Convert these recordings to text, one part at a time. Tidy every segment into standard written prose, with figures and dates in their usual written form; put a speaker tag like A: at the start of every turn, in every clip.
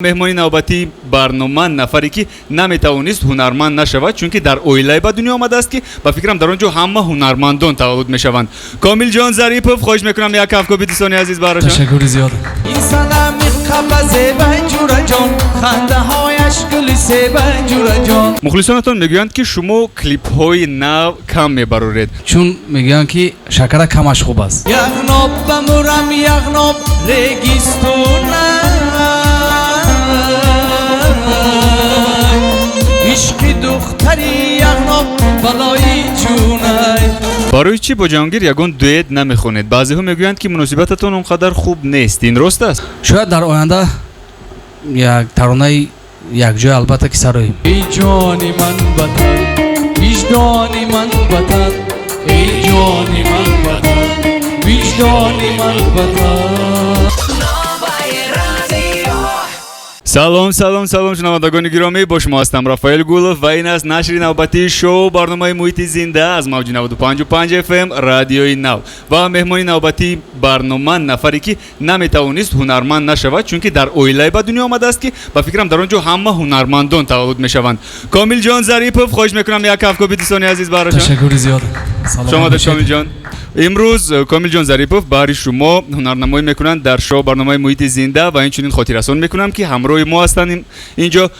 A: Меҳмони навбатии барнома нафаре ки наметавонист ҳунарманд нашавад, чунки дар оилае ба дунё омадааст, ки ба фикрам дар он ҷо ҳама ҳунармандон таваллуд мешаванд. Комилҷон Зарипов, хоҳиш мекунам, як кафкӯби дӯстони азиз барошон.
B: Ташаккури зиёд.
A: Мухлисонатон мегӯянд, ки шумо клипҳои нав кам мебароред.
B: Чун мегӯянд, ки шакара камаш хуб аст.
C: Яғноб бамурам, яғноб регистона, ишқи духтари яғноб балои ҷунай.
A: Барои чӣ бо Ҷаҳонгир ягон дуэт намехонед? Баъзеҳо мегӯянд, ки муносибататон он қадар хуб нест. Ин рост аст?
B: Шояд дар оянда як таронаи якҷоя албатта ки сароем.
C: Эй ҷони ман ватан, виҷдони ман ватан, эй ҷони ман ватан, виҷдони ман ватан.
A: Салом, салом, салом, шунавандагони гиромӣ, бо шумо ҳастам Рафаэл Гулов ва ин аст нашри навбатии шоу барномаи муҳити зинда аз мавҷи 95,5 FM радиои нав. Ва меҳмони навбатии барнома нафаре ки наметавонист ҳунарманд нашавад, чунки дар оилае ба дунё омадааст, ки ба фикрам дар он ҷо ҳама ҳунармандон таваллуд мешаванд. Комилҷон Зарипов, хоҳиш мекунам, як кафкӯби дӯстони азиз барошон.
B: Ташаккури зиёд.
A: Шумо Комилҷон. Имрӯз Комилҷон Зарипов баҳри шумо ҳунарнамоӣ мекунанд дар шоу барномаи муҳити зинда ва инчунин хотиррасон мекунам, ки ҳамроҳи мо ҳастанд инҷо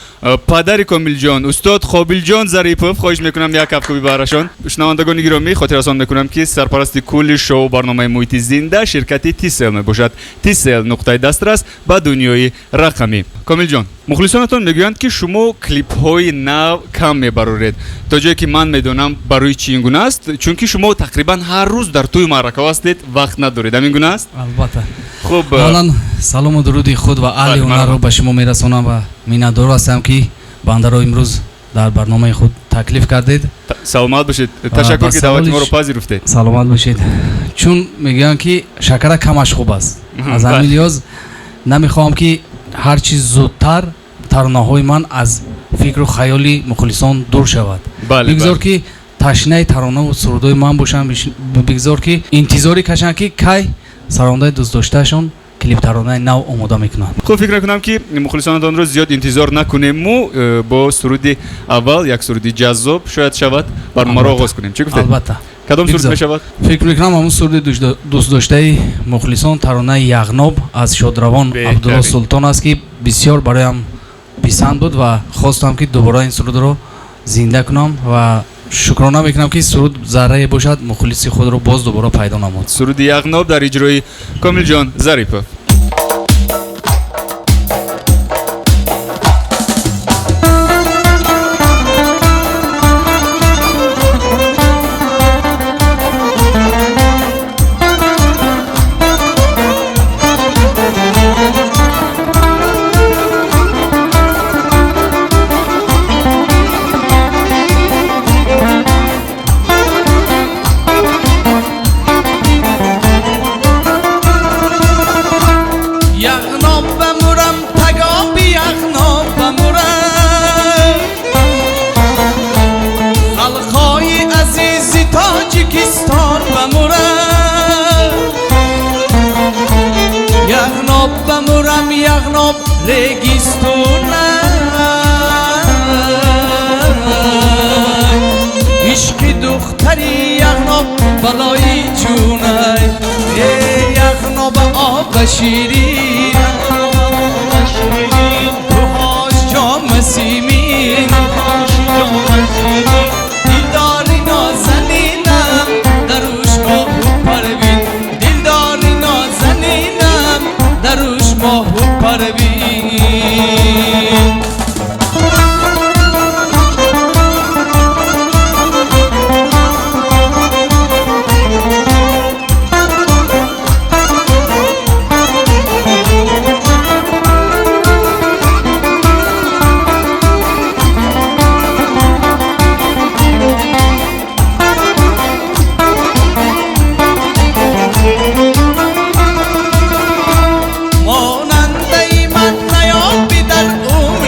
A: падари Комилҷон, устод Қобилҷон Зарипов. Хоҳиш мекунам, як кафкӯби баҳрашон. Шунавандагони гиромӣ, хотиррасон мекунам, ки сарпарасти кулли шоу барномаи муҳити зинда ширкати Тисел мебошад. Тисел нуқтаи дастрас ба дунёи рақамӣ. Комилҷон, мухлисонатон мегӯянд, ки шумо клипҳои нав кам мебароред. То ҷое ки ман медонам, барои чӣ ин гуна аст? Чунки шумо тақрибан ҳар рӯз дар тӯи маъракаҳо ҳастед, вақт надоред. Ҳамин гуна аст?
B: Албатта.
A: Хуб,
B: аввалан салому дуруди худ ва аҳли ҳунарро ба шумо мерасонам ва миннатдор ҳастам, ки бандаро имрӯз дар барномаи худ таклиф кардед.
A: Саломат бошед. Ташаккур, ки даъвати моро пазируфтед.
B: Саломат бошед. Чун мегӯянд, ки шакара камаш хуб аст. Аз ҳамин лиҳоз намехоҳам, ки ҳар чиз зудтар таронаҳои ман аз фикру хаёли мухлисон дур шавад. Бигзор, ки ташнаи таронаву сурудҳои ман бошанд, бигзор, ки интизорӣ кашанд, ки кай сарондаи дӯстдоштаашон клип таронаи нав омода мекунанд.
A: Хуб, фикр мекунам, ки мухлисонатонро зиёд интизор накунему, бо суруди аввал, як суруди ҷаззоб шояд шавад, барномаро оғоз кунем. Чӣ гуфтед?
B: Албатта.
A: Кадом суруд мешавад?
B: Фикр мекунам, ҳамун суруди дӯстдоштаи мухлисон, таронаи Яғноб аз шодравон Абдулло Султон аст, ки бисёр бароям писанд буд ва хостам, ки дубора ин сурудро зинда кунам ва шукрона мекунам, ки суруд заррае бошад, мухлиси худро боз дубора пайдо намуд.
A: Суруди Яғноб дар иҷрои Комилҷон Зарипов.
C: Яғноб бамурам, тагоби яғноб бамурам, халқҳои азизи Тоҷикистон бамурам. Яғноб бамурам, яғноб регистона, ишқи духтари яғноб балои ҷунай. Яғноба оба ширин, кӯҳош ҷома симин, дилдори нозанинам даруш моҳу парвин, дилдори нозанинам даруш моҳу парвин. Монандаи ман наёби дар умри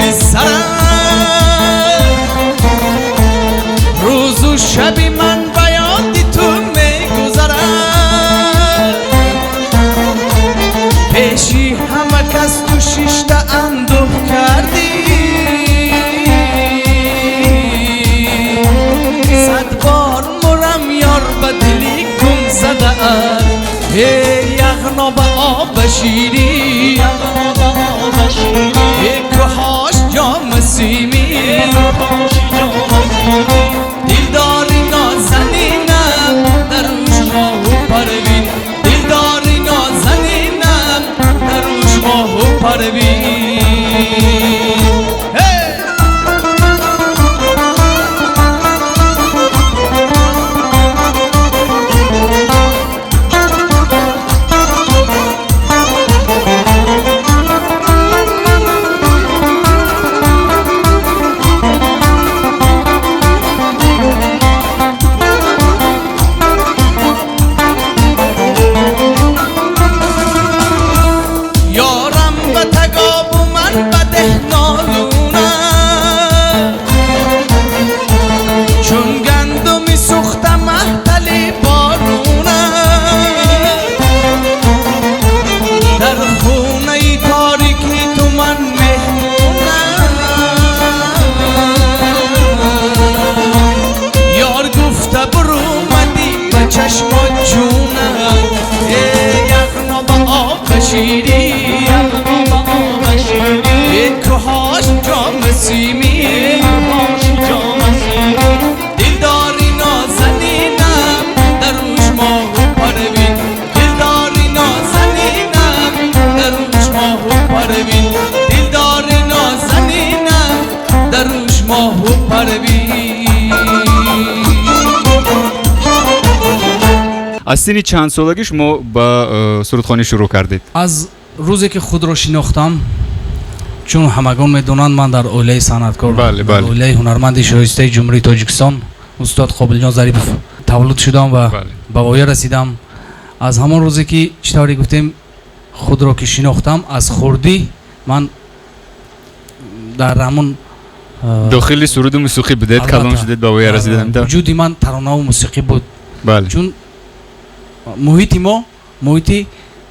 C: سیمی دلداری نازنینم دروش ماه و پروین دلداری نازنینم دروش ماه و پروین. دلداری نازنینم دروش ماه و پروین دلداری نازنینم دروش ماه و پروین دلداری نازنینم دروش ماه و پروین.
A: Аз синни чанд солагӣ шумо ба сурудхонӣ шурӯъ кардед?
B: Аз рӯзе ки худро шинохтам, чун ҳамагон медонанд, ман дар оилаи санъаткор, дар оилаи ҳунарманди шоистаи Ҷумҳурии Тоҷикистон устод Қобилҷон Зарипов таваллуд шудам ва ба воя расидам. Аз ҳамон рӯзе ки чӣ тавре гуфтем худро ки шинохтам, аз хурдӣ ман дар ҳамон
A: дохили суруду мусиқӣ будед, калон шудед, ба воя расидед.
B: Вуҷуди ман таронаву мусиқӣ буд, чун муҳити мо муҳити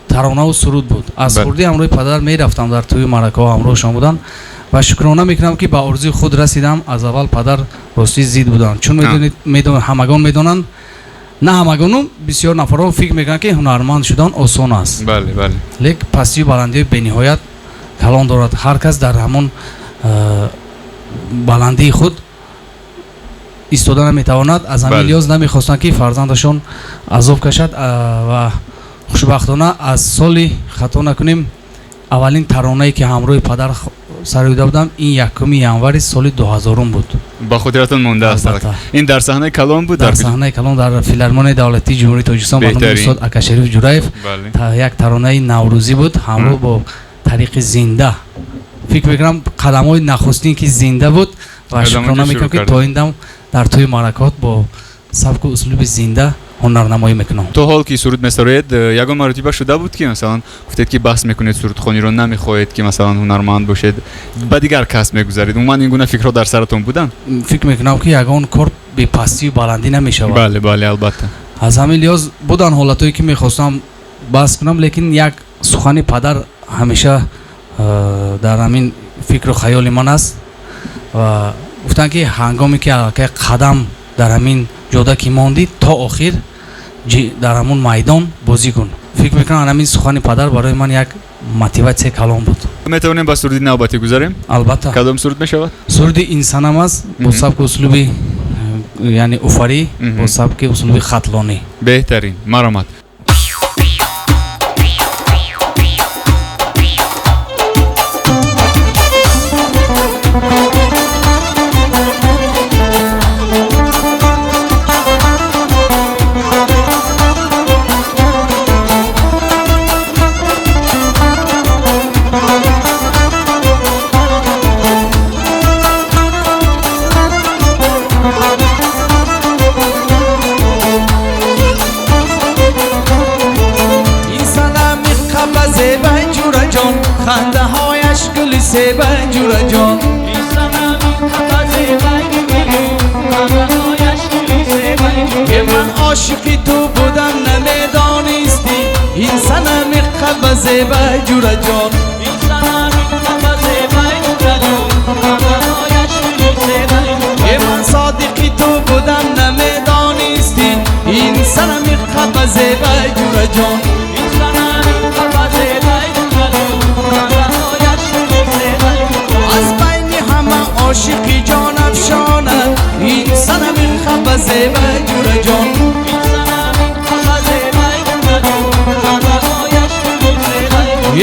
B: таронаву суруд буд. Аз хурдӣ ҳамроҳи падар мерафтам дар тӯи маъракаҳо, ҳамроҳшон будам ва шукрона мекунам ки ба орзуи худ расидам. Аз аввал падар ростӣ зид буданд, чун ҳамагон медонанд, на ҳамагону бисёр нафарҳо фикр мекунанд ки ҳунарманд шудан осон аст, лек пастию баландиҳои бениҳоят калон дорад. Ҳар кас дар ҳамон баландии худ истода наметавонад. Аз ҳамин лиҳоз намехостанд ки фарзандашон азоб кашад ва хушбахтона аз соли хато накунем аввалин таронае ки ҳамроҳи падар сароида будам ин 1 январи соли 2000 буд.
A: Ба хотиратон мондааст? Ин дар саҳнаи калон буд?
B: Дар саҳнаи калон, дар филармонияи давлатии Ҷумҳурии Тоҷикистон ба номи устод Акашариф Ҷураев. Як таронаи наврӯзӣ буд ҳамроҳ бо тариқи зинда. Фикр мекунам қадамҳои нахустин ки зинда буд ва шукрона мекунам ки то ин дам дар тӯи маъракаҳо бо сабку услуби зинда ҳунарнамоӣ мекунам.
A: То ҳол ки суруд месароед, ягон маротиба шуда буд ки масалан гуфтед ки баҳс мекунед сурудхониро, намехоҳед ки масалан ҳунарманд бошед, ба дигар касб мегузаред? Умуман ин гуна фикрҳо дар саратон буданд?
B: Фикр мекунам ки ягон кор бепастию баландӣ намешавад.
A: Бале, бале, албатта.
B: Аз ҳамин лиҳоз буданд ҳолатҳое ки мехостам баҳс кунам, лекин як сухани падар ҳамеша дар ҳамин фикру хаёли ман аст ва гуфтанд ки ҳангоме ки аллакай қадам дар ҳамин ҷода ки мондӣ, то охир дар ҳамон майдон бозӣ кун. Фикр мекунам ҳамин сухани падар барои ман як мотиватсияи калон буд.
A: Метавонем ба суруди навбатӣ гузарем?
B: Албатта.
A: Кадом суруд мешавад?
B: Суруди инсанам аст бо сабку услуби, яъне уфарӣ, бо сабки услуби хатлонӣ.
A: Беҳтарин, маромад.
C: عاشقی تو بودم نمیدانستی، این سنم قبضه به جورا جان، این سنم قبضه به جورا جان، من صادقی تو بودم نمیدانستی، این سنم قبضه به جورا جان، این سنم قبضه به جورا جان، از بین همه зеба ҷура ҷон.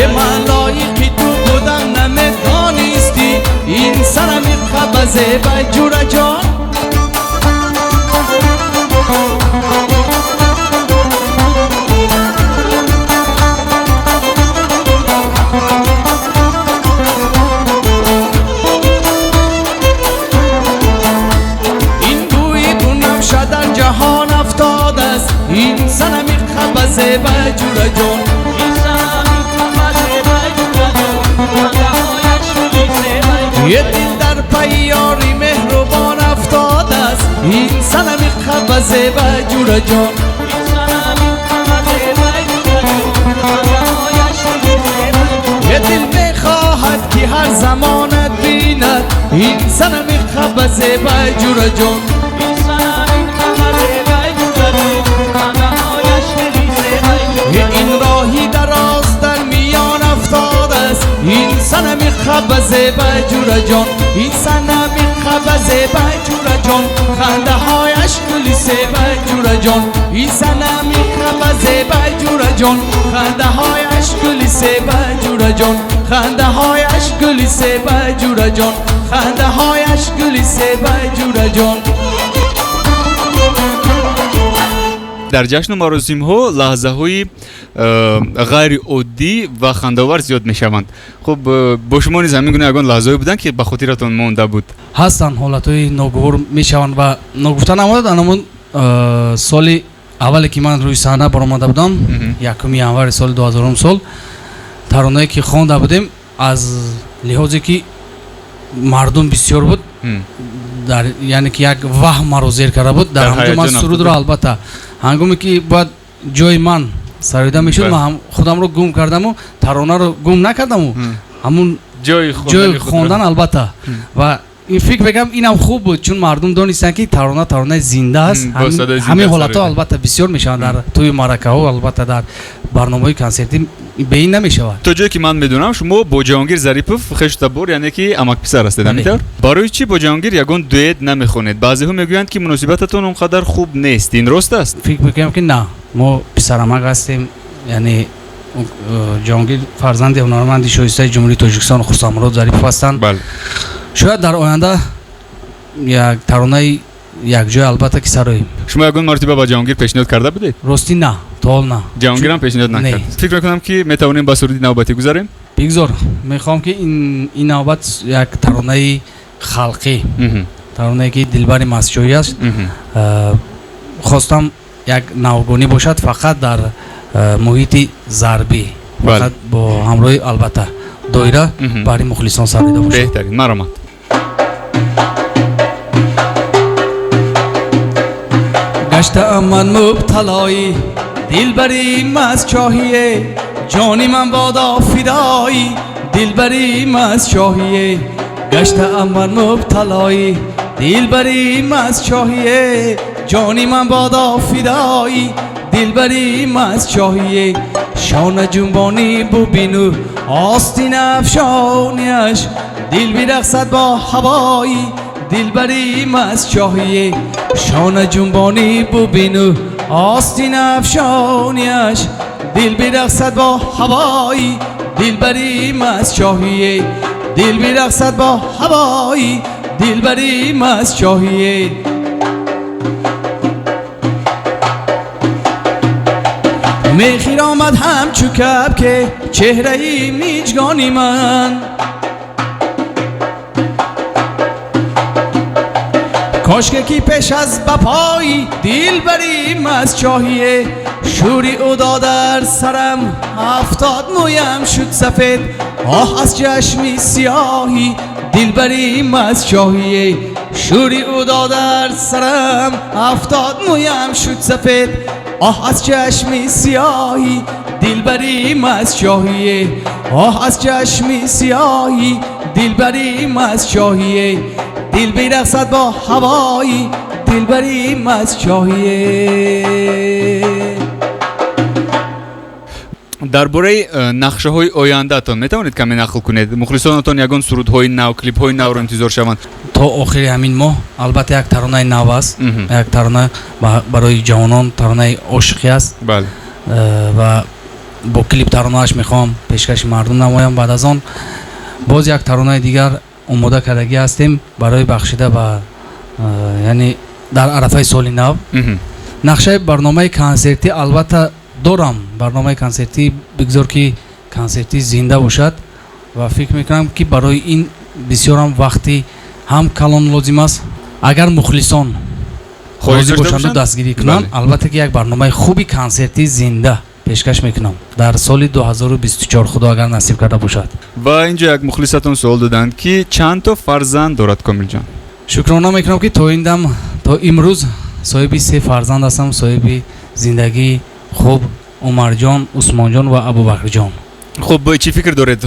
C: Е ман лоиқи ту будам намедонистӣ, ин санами қаба зеба ҷура ҷон. Ин бӯи бунафша дар ҷаҳон афтодааст, ин санами қаба зеба ҷура ҷон. Е дил дар пайи ёри меҳрубон афтодааст, ин санами қаба зеба ҷура ҷон. Е дил мехоҳад ки ҳар замонат бинад, ин санами қаба зеба ҷура ҷон. Ин роҳи дароз дар миён афтодааст, ин санами қаба зеба ҷура ҷон. Ин санами қаба зеба ҷура ҷон, хандаҳояш гули себа ҷура ҷон. Ин санами қаба зеба ҷура ҷон, хандаҳояш гули себа ҷура ҷон. Хандаҳояш гули себа ҷура ҷон, хандаҳояш гули себа ҷура ҷон.
A: Дар ҷашну маросимҳо лаҳзаҳои ғайриоддӣ ва хандаовар зиёд мешаванд. Хуб, бо шумо низ ҳамин гуна ягон лаҳзаҳое буданд, ки ба хотиратон монда буд?
B: Ҳастанд, ҳолатҳои ногувор мешаванд ва ногуфта намонад, анамон соли аввале ки ман рӯи саҳна баромада будам, 1 январи соли 2000 сол, таронае ки хонда будем, аз лиҳозе ки мардум бисёр буд, дар яъне ки як ваҳм маро зер карда буд, дар ҳамонҷо ман сурудро албатта ҳангоме ки бояд ҷои ман сароида мешуд, ман худамро гум кардаму таронаро гум накардаму ҳамун ҷои хондан албатта. Ва ин фикр мекардам инам хуб буд, чун мардум донистанд ки тарона таронаи зинда аст. Ҳамин ҳолатҳо албатта бисёр мешаванд дар тӯи маъракаҳо, албатта дар барномаҳои консертӣ бе ин намешавад.
A: То ҷое ки ман медонам, шумо бо Ҷаҳонгир Зарипов хештабор, яъне ки амакписар ҳастед, ҳамин тавр? Барои чӣ бо Ҷаҳонгир ягон дуэт намехонед? Баъзеҳо мегӯянд ки муносибататон он қадар хуб нест. Ин рост аст?
B: Фикр мекунам ки на, мо писарамак ҳастем, яъне Ҷаҳонгир фарзанди ҳунарманди шоистаи Ҷумҳурии Тоҷикистон Хурсандмурод Зарипов ҳастанд. Шояд дар оянда як таронаи якҷоя албатта ки сароем.
A: Шумо ягон маротиба ба Ҷаҳонгир пешниҳод карда будед?
B: Ростӣ на, то ҳол на.
A: Ҷаҳонгирам пешниҳод накард. Фикр мекунам ки метавонем ба суруди навбатӣ гузарем.
B: Бигзор, мехоҳам ки ин навбат як таронаи халқӣ, таронае ки дилбари мастчоҳӣ аст, хостам як навгонӣ бошад, фақат дар муҳити зарбӣ, фақат бо ҳамроҳи албатта доира барои мухлисон сароида бошад.
A: Беҳтарин, маромад.
C: Гаштаам ман мубталои дилбари мастчоҳие, ҷони ман бодо фидои дилбари мастчоҳие. Гаштаам ман мубталои дилбари мастчоҳие, ҷони ман бодо фидои дилбари мастчоҳие. Шона ҷунбонӣ бубину остин афшониаш, дил бирақсад бо ҳавои дилбари мастчоҳие. Шона ҷунбонӣ бубину остин афшониаш, дил бирақсад бо ҳавои дилбари мастчоҳие. Дил бирақсад бо ҳавои дилбари мастчоҳие. Мехиромад ҳамчу кабке чеҳраи миҷгони ман, кошке ки пеш аз ба пои дилбари мастчоҳие. Шӯри ӯ додар сарам 70 мӯям шуд сафед, оҳ аз чашми сиёҳи дилбари мастчоҳие. Шӯри ӯ додар сарам 70 мӯям шуд сафед, оҳ аз чашми сиёҳи дилбари мастчоҳие. Оҳ аз чашми сиёҳи дилбари мастчоҳие. Дил бирақсад бо ҳавои дилбари мастчоҳие.
A: Дар бораи нақшаҳои ояндаатон метавонед каме нақл кунед? Мухлисонатон ягон сурудҳои нав, клипҳои навро интизор шаванд?
B: То охири ҳамин моҳ албатта як таронаи нав аст, як тарона барои ҷавонон, таронаи ошиқӣ аст. Ва бо клип таронааш мехоҳам пешкаши мардум намоям. Баъд аз он боз як таронаи дигар омода кардагӣ ҳастем барои бахшида ба, яъне дар арафаи соли нав. Нақшаи барномаи консертӣ албатта дорам. Барномаи консертӣ бигзор ки консертӣ зинда бошад ва фикр мекунам ки барои ин бисёрам вақти ҳам калон лозим аст. Агар мухлисон розӣ бошанду дастгирӣ кунанд, албатта ки як барномаи хуби консертӣ зинда пешкаш мекунам дар соли 2024, худо агар насиб карда бошад.
A: Ва инҷо як мухлисатон суол доданд, ки чанд то фарзанд дорад Комилҷон?
B: Шукрона мекунам ки то ин дам, то имрӯз соҳиби се фарзанд ҳастам, соҳиби зиндагии хуб: Умарҷон, Усмонҷон ва Абубакрҷон.
A: Хуб, чӣ фикр доред,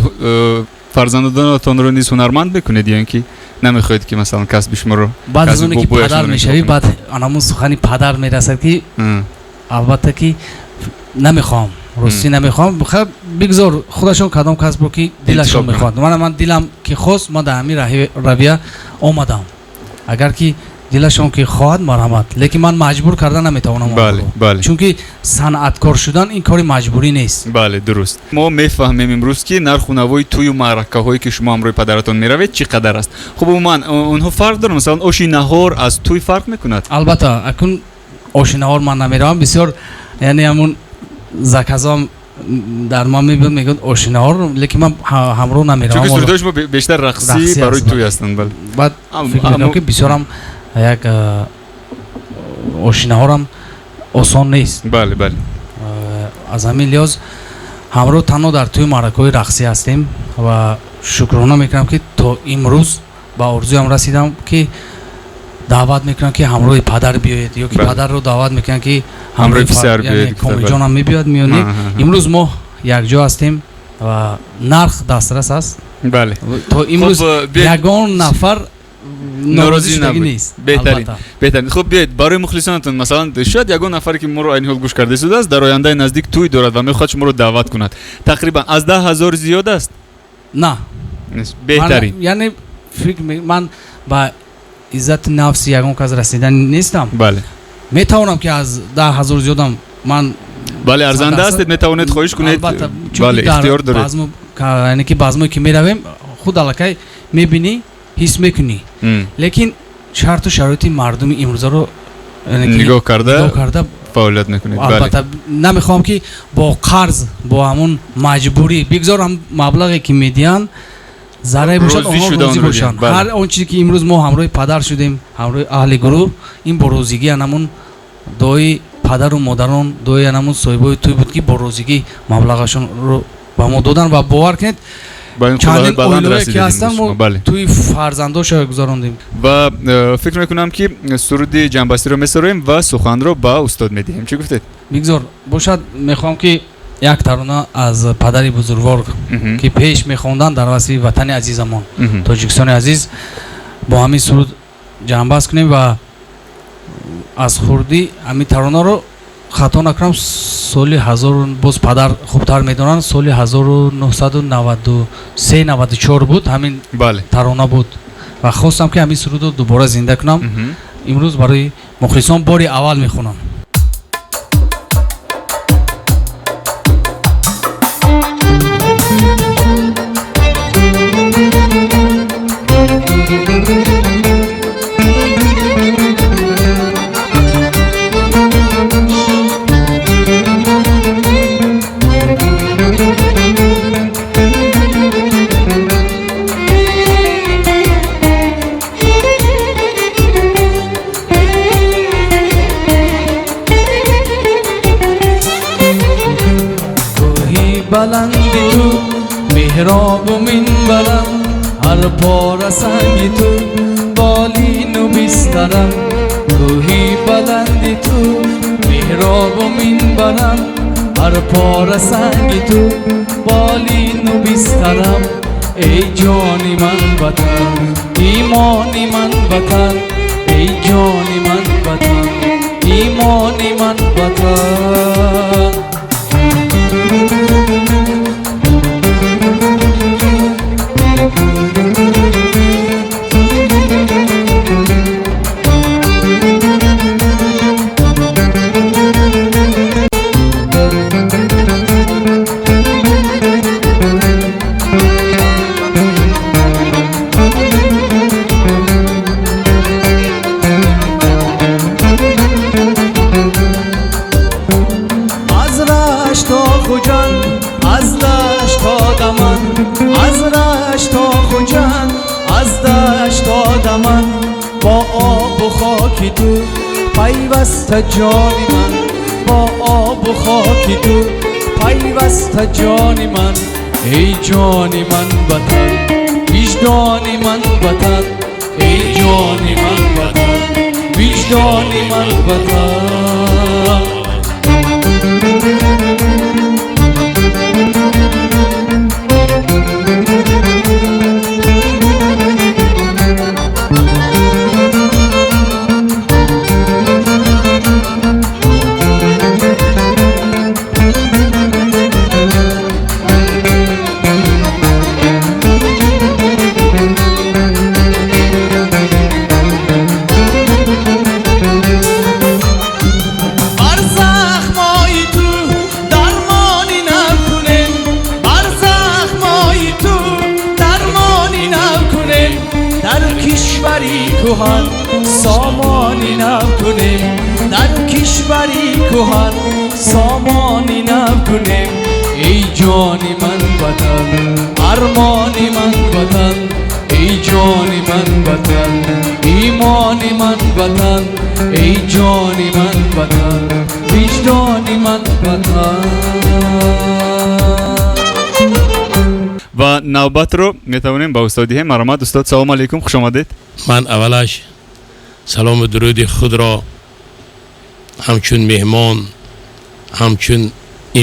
A: фарзандонатонро низ ҳунарманд мекунед ё ин ки намехоҳед ки масалан касби шуморо?
B: Баъд аз оне ки падар мешавӣ, баъд анамун сухани падар мерасад ки албатта ки намехоҳам, ростӣ намехоҳам. Бигзор худашон кадом касбро ки дилашон мехоҳад. Ман дилам ки хост, ман дар ҳамин равия омадам. Агар ки дилашон ки хоҳад, марҳамат, лекин ман маҷбур карда наметавонам.
A: Бале, бале.
B: Чунки санъаткор шудан ин кори маҷбурӣ нест.
A: Бале, дуруст. Мо мефаҳмем имрӯз ки нарху навои тӯю маъракаҳое ки шумо ҳамроҳи падаратон меравед чӣ қадар аст. Хуб, умуман онҳо фарқ доранд? Масалан, оши наҳор аз тӯй фарқ мекунад?
B: Албатта, акун оши наҳор ман намеравам бисёр, яъне ҳамун заказом дар ман мебиёд, мегӯяд оши наҳор, лекин ман ҳамроҳ намеравам.
A: Чунки сурудҳои шумо бештар рақсӣ барои тӯй ҳастанд. Бале.
B: Баъд фикр мекунам ки бисёрам як ошинаҳорам осон нест.
A: Бале, бале.
B: Аз ҳамин лиҳоз ҳамроҳ танҳо дар тӯи маъракаҳои рақсӣ ҳастем ва шукрона мекунам ки то имрӯз ба орзуям расидам ки даъват мекунам ки ҳамроҳи падар биёед ё ки падарро даъват мекунам ки
A: ҳамроҳи писар биёед.
B: Комилҷонам мебиёд миёни. Имрӯз мо якҷо ҳастем ва нарх дастрас аст.
A: Бале.
B: То имрӯз ягон нафар
A: норозӣ набуд. Беҳтарин, беҳтарин. Хуб, биёед барои мухлисонатон, масалан шояд ягон нафаре ки моро айни ҳол гӯш карда истодааст, дар ояндаи наздик тӯй дорад ва мехоҳад шуморо даъват кунад, тақрибан аз 10 000 зиёд аст?
B: На.
A: Беҳтарин.
B: Яъне фикр ман ба иззати нафси ягон кас расидан нестам.
A: Бале.
B: Метавонам ки аз 10 000 зиёдам ман.
A: Бале, арзанда ҳастед, метавонед хоҳиш кунед. Бале, ихтиёр доред.
B: Яъне ки базмое ки меравем, худ аллакай мебинӣ, ҳис мекунӣ, лекин шарту шароити мардуми имрӯзаро
A: нигоҳ карда фаъолият мекунед.
B: Албатта намехоҳам ки бо қарз, бо ҳамун маҷбурӣ, бигзор ҳам маблағе ки медиҳанд зарре бошад, онҳо розӣ бошанд. Ҳар он чизе ки имрӯз мо ҳамроҳи падар шудем, ҳамроҳи аҳли гурӯҳ, ин бо розигӣ анамун дуои падару модарон, дуои анамун соҳибои тӯй буд ки бо розигӣ маблағашонро ба мо доданд ва бовар кунед,
A: чандин
B: оилае ки ҳастанд, мо тӯи фарзандоша гузарондем.
A: Ва фикр мекунам ки суруди ҷамъбастиро месароем ва суханро ба устод медиҳем. Чӣ гуфтед?
B: Бигзор бошад. Мехоҳам ки як тарона аз падари бузургвор ки пеш мехонданд дар васфи ватани азизамон Тоҷикистони азиз, бо ҳамин суруд ҷамъбаст кунем ва аз хурдӣ ҳамин таронаро хато накунам, соли ҳазор, боз падар хубтар медонанд, соли 1993 94 буд ҳамин тарона буд ва хостам ки ҳамин сурудро дубора зинда кунам. Имрӯз барои мухлисон бори аввал мехонам.
C: Баланди ту меҳробу минбарам, ҳар пора санги ту болину бистарам. Кӯҳи баланди ту меҳробу минбарам, ҳар пора санги ту болину бистарам. Эй ҷони ман ватан, имони ман ватан, эй ҷони ман ватан, имони ман ватан. Аз дашт додаман бо обу хоки ту пайваста ҷони ман, бо обу хоки ту пайваста ҷони ман. Эй ҷони ман ватан, виҷдони ман ватан, эй ҷони ман ватан, виҷдони ман ватан. Кӯҳан сомони нав кунем, дар кишвари кӯҳан сомони нав кунем. Эй ҷони ман ватан, армони ман ватан, эй ҷони ман ватан, имони ман ватан, эй ҷони ман ватан, виҷдони ман ватан.
A: Ва навбатро метавонем ба устод диҳем. Марҳамат устод, салом алейкум, хуш омадед.
D: Ман аввалаш салому дуруди худро ҳамчун меҳмон, ҳамчун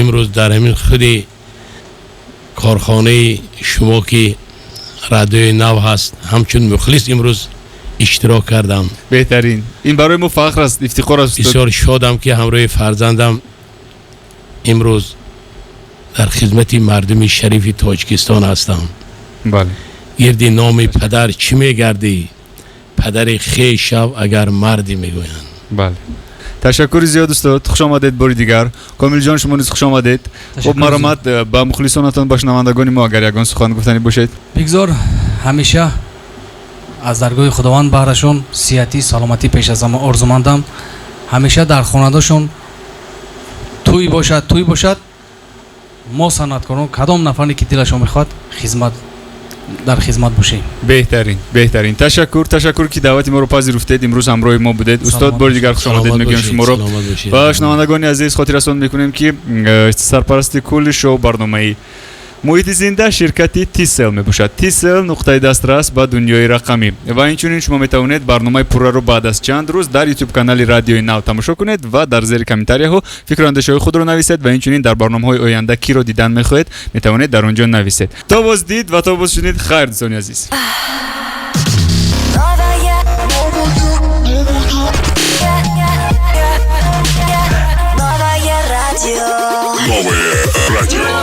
D: имрӯз дар ҳамин худи корхонаи шумо ки радиои нав ҳаст, ҳамчун мухлис имрӯз иштирок кардам.
A: Беҳтарин, ин барои мо фахр аст, ифтихор аст.
D: Бисёр шодам ки ҳамроҳи фарзандам имрӯз дар хизмати мардуми шарифи Тоҷикистон ҳастам.
A: Бале.
D: Гирди номи падар чӣ мегардӣ? Падари хеш шав агар мардӣ мегӯянд.
A: Бале. Ташаккури зиёд устод, хуш омадед бори дигар. Комилҷон, шумо низ хуш омадед. Хуб, марҳамат ба мухлисонатон, ба шунавандагони мо агар ягон сухан гуфтанӣ бошед.
B: Бигзор ҳамеша аз даргоҳи Худованд баҳрашон сиҳатӣ, саломатӣ пеш аз ҳама орзумандам. Ҳамеша дар хонадошон тӯй бошад, тӯй бошад. Мо санъаткорон кадом нафаре ки дилашон мехоҳад хизмат дар хизмат бошем.
A: Беҳтарин, беҳтарин. Ташаккур, ташаккур ки даъвати моро пазируфтед, имрӯз ҳамроҳи мо будед. Устод, бори дигар хуш омадед мегӯям шуморо. Ва шунавандагони азиз, хотиррасон мекунем ки сарпарасти кулли шоу барномаи муҳити зинда ширкати Tcell мебошад. Tcell нуқтаи дастрас ба дунёи рақамӣ. Ва инчунин шумо метавонед барномаи пурраро баъд аз чанд рӯз дар YouTube канали Радиои Нав тамошо кунед ва дар зери комментарияҳо фикру андешаҳои худро нависед ва инчунин дар барномаҳои оянда киро дидан мехоҳед, метавонед дар он ҷо нависед. То боз дид ва то боз шунид. Хайр, дӯстони азиз.
E: Новое радио. Новое радио.